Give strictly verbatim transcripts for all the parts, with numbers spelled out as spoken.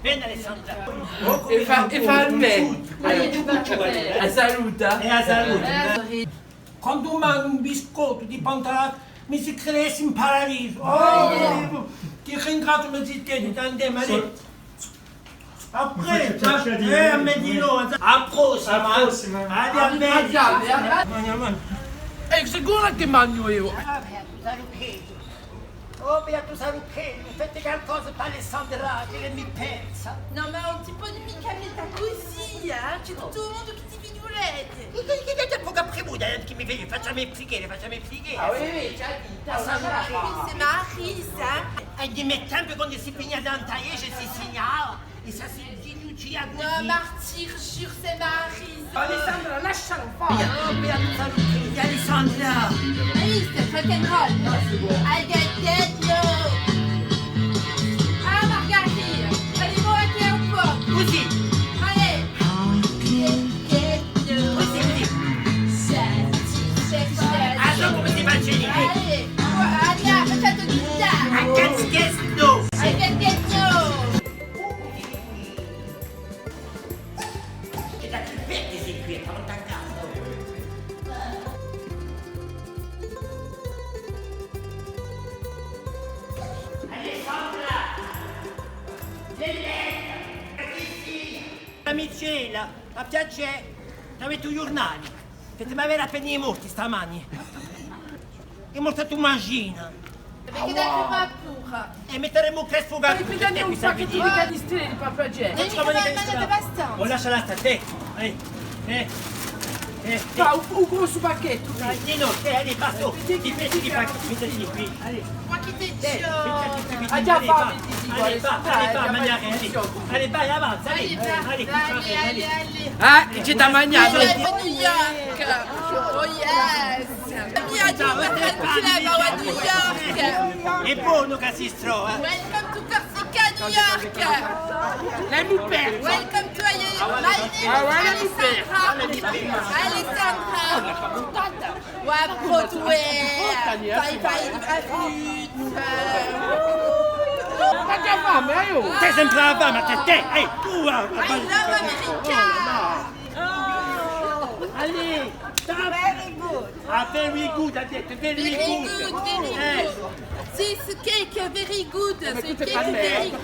Veni, Alessandra. È fà, è fà il bè. A saluta. È a saluta. Quandu manghju un biscottu di pantalà, mi si credessi in paradisu. Oh, ti ringraziu, mi si credessi, tant'è, ma à prestu, eh, à mezzanotte. À a prossima. À a prossima. Allez, à mezzanotte. È sicuru chì manghju eiu. Ah, bè, tù sai chì Oh, Beatu Saruchelli, fate qualcosa per Alessandra, ch'ella hè persa. Nò, ma ùn ti poi micca metta cusì, eh? Ci hè tuttu u mondu chì ti fighjulete. È chì, chì, chì, chì, pocu à premuda, eh, chì mi vedi, facciami preghiera, facciami preghiera. Ah, oui, oui, ci hà dettu, ah, Marisa, eh? È di me tempu quandu si pigliava tanta esce, si signava. È s'hà sentituccia cusì. Nò, martire, jure, c'est Marisa. Alessandra, lasciala fà. Oh, Beatu Saruchelli, Alessandra. Hai vistu? Rock and roll. I get, get, no. Ah, Margarita, allez, moi, un peu. Cusì. Allez. Get, get, no. Cusì, cusì. Senti, senti, senti. Ah, dopu mi si face. Allez, allez, facciate di là. I get, get, no. I get, get, no. È da chì vedi sì quì, è pronta à casa. Alessandra! Lelletta! Chì sia? Amicella, à piacè, t'avete u ghjurnale? Chì ti m'avete appena i morti stamani. Hè morta Tumasina. Perchè t'hai paura? È metteremu Crespo Gatto. Ripetemi un pacchettu di canistrelli, per piacè. Ùn ci vole micca canistrelli. Oh, lasciala stà, tè. Eh, eh, eh, tè. Fà un, un grossu pacchettu, dai. Nò, nò, tè, allez, basta. Ti metti i pacchetti, mettili quì. Allez. Ma chì ti dicu? Allez, và, allez, và, manghjate, allez. Allez, vai, avanza, allez. Allez, allez, allez. Ah, chì ci hè da manghjà? New York. Oh, yes. Mia, tu mi fai un club à New York. Hè bonu chì si trova. Welcome to Corsica, New York. L'emu persa. Welcome to my name is Alessandra. Alessandra. Wà, Broadway. Fai, fai, fai, fai. Ma chì fame, eh, oh? T'hai sempre a fame, tè, tè, eh, tù, ah, I love America. Allez, stop. Very good. Ah, very good, hà dettu, very good. Very good, very good. This cake, very good. This cake, very good.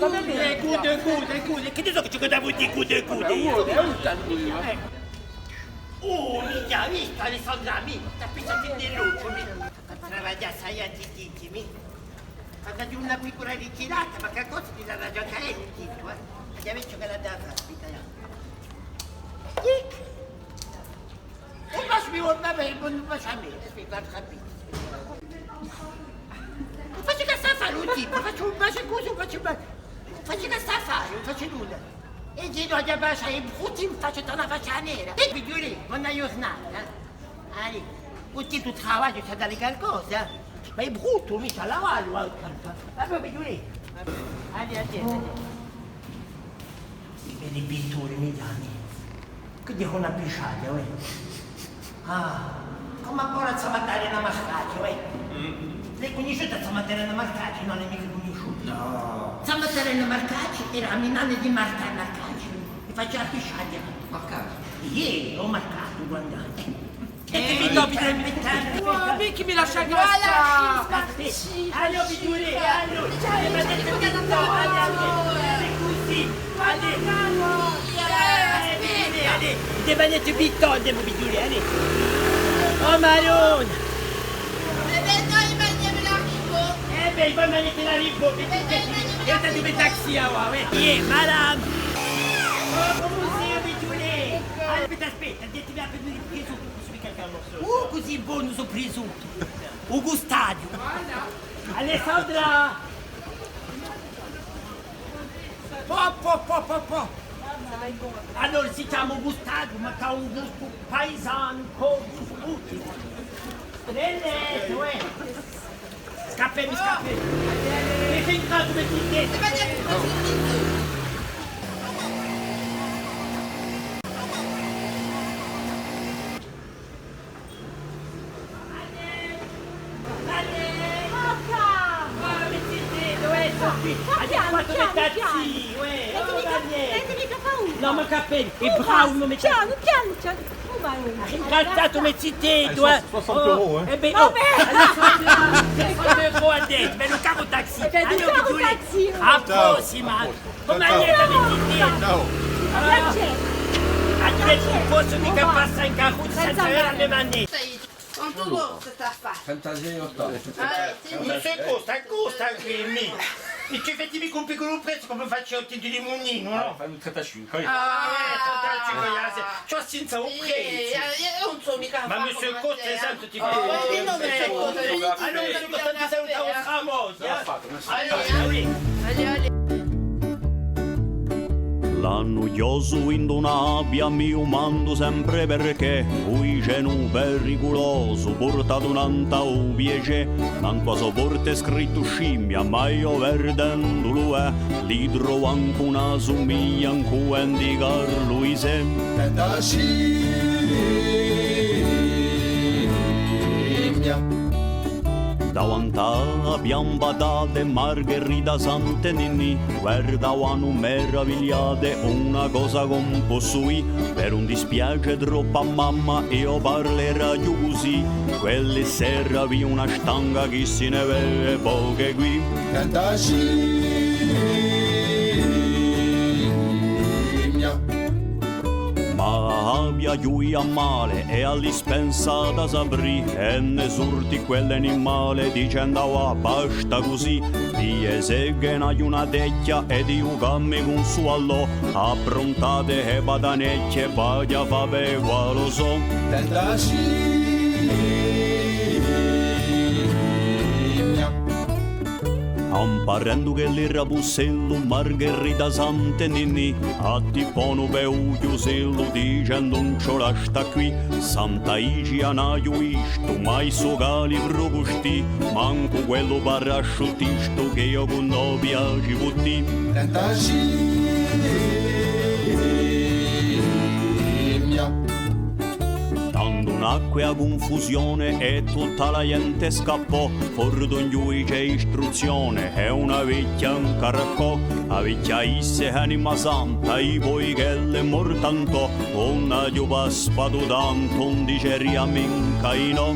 Good, good, good. Chì ne sò chì ci vole à dì good, good? Oh, mì, hà vistu, Alessandra, mì, t'hà pisciatu in l'ochju, mì. Travaglià assai, ti dicu, mì. Quandu aghju una piccula ritirata, ma chì cosa ti dà ragiò à ellu, dicu, eh? Aghju vistu ch'ella hà da fà, aspetta, eh. Tic! Ùn facciu più, ùn facciu più, aspetta, aspetta. Ùn facciu chè stà à fà, ùn dicu, facciu un baciu cusì, ùn facciu un baciu. Ùn facciu chè stà à fà, ùn facciu nulla. È dicu, aghju da bacià i brutti in faccia, t'hà una faccia nera. È figlioli, bona ghjurnata, eh. Allez, u tipu travagliu ci hà da dà qualcosa, eh? Ma hè bruttu, mì, ci hà da lavallu, eh? Allora, figlioli. Allez, allez, allez. Belli pittori, mì, Ghjuvanni. Chì dicu, una pisciata, uè. Ah, cum'è avà ci hè Maddalena Marcacci, uè. L'hai cunnisciuta zà Maddalena Marcacci? Nò, ùn l'hai micca cunnisciuta. Nò. Zà Maddalena Marcacci era a minanna di Martà Marcacci. È facia a pisciata. Marcacci? Iè, o Marcacci, quandu. Eh, eh, eh, eh, eh. Uà, perchè mi lascia cascà? Allora, figlioli, allora, eh, ma dite, allora, cusì, allez. Allez, allez, allez, dite, ma dite, figlioli, allez. Oh, Madonna! Eh bè, noi manghjemu l'arribò. Eh bè, voi manghjate l'arribò, eh bè, noi manghjemu l'arribò. Iè, madame. Oh, cumu sì, figlioli? Allez, aspetta, aspetta, dite, ma per noi, Uh, cusì bonu stu prisuttu! U gustaghju! Alessandra! Po, po, po, po, po! Allora si chjama u gustaghju, ma chì hà un gustu paisanu, cù u gustu. Lele, uè! Scappemu, scappemu. Mi sò intratu per dì. Allez, allez. Porca! Guarda, mettiti, dove sò quì? Pianu, pianu, pianu. Allez, quattru metà zì, uè. Mettimi Mica paura. Nò, ma capite, hè bravu, ùn mi... Pianu, pianu, pianu. Ringraziate, mi zitè, eh. Soixante euros, eh. Eh bè, oh, soixante euros à tête, bè, un caru taxi. Eh bè, un caru taxi. À a prossima. Ciao. Cum'è, mi zitè? Ciao. Ah, ùn possu micca passà in carruzza senza avè a me manetta. Quantu costa st'affare? Trentasei ottanta. Ah, sì. Monsieur Costa, Costa, quì, mì. È ci fate micca un picculu prezzu, cum'è facciu à u tintu di Mugninu, nò? Fai un trentacinque, eh. Ah, eh, trentacinque, eh, sì. Ci hè senza un prezzu. Sì, eh, eiu ùn sò micca... Ma Monsieur Costa, hè sempre... Oh, eh, nò, Monsieur Costa. Allora, ùn sò micca tantu, sè un famosu, eh? Allez, allez. L'annu chjosu in una gabbia mi u mandu sempre perchè u dicenu periculosu, purtatu nant'à u piacè, nantu à a so porta hè scrittu scimmia, ma eiu verdendulu, eh, li trovu ancu una sumiglia incù Andy Carluisè. Davanti à a piampata di Margherita Sant'Antonì, guardavanu meravigliate una cosa ch'ùn possu dì, per ùn dispiace troppu à mamma, eiu parleraghju cusì, quella sera vidi una stanga chì si ne vede poche quì. Ma a gabbia chjudia male è à l'ispensata s'aprì è ne surtì quell'animale dicendu: "Avà, basta cusì, eiu sò chì n'aghju una techja è eiu chì mi cunsualu, approntate e batanechje, pà chjafà bè quale sò." Amparendu ch'ellu era pussellu, Margherita Sant'Antonì, à tipponu pè u chjusellu, dicendu: "Ùn ci vole à stà quì, Santa Igia n'aghju vistu, ma i so calibru custì, mancu quellu parasciuttistu chì eiu cunnobbia ci puttì." Tandu nacque a cunfusione è tutta a ghjente scappò, fora d'un ghjudice istruzzione è una vechja incarraccò. A vechja disse: "Anima santa, eiu poi ch'ellu hè mortu Antò, ùn aghju paspatu tantu, ùn diceria minca di nò."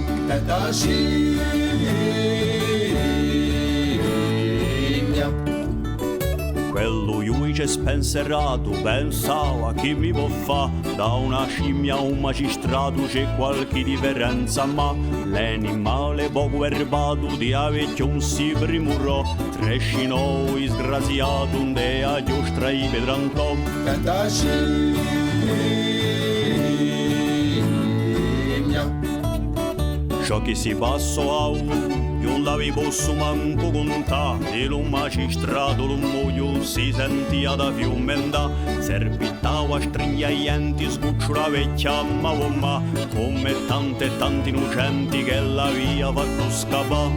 Quellu ghjudice spenseratu pensava: "Chì mi pò fà? Da una scimmia à un magistratu ci hè qualchì differenza, ma l'animale pocu garbatu di a vechja ùn si primurò, trascinò u disgraziatu ind'è a chjostra di Petrantò." Ciò chì si passò à u, eiu ùn la vi possu mancu cuntà, di lu magistratu lu mugliu si sentia da fiumentà, serpitava, stringhia i denti, sgucciula a vechja, ma, ma, cum'è tanti è tanti nucenti ch'ella avia fattu scappà.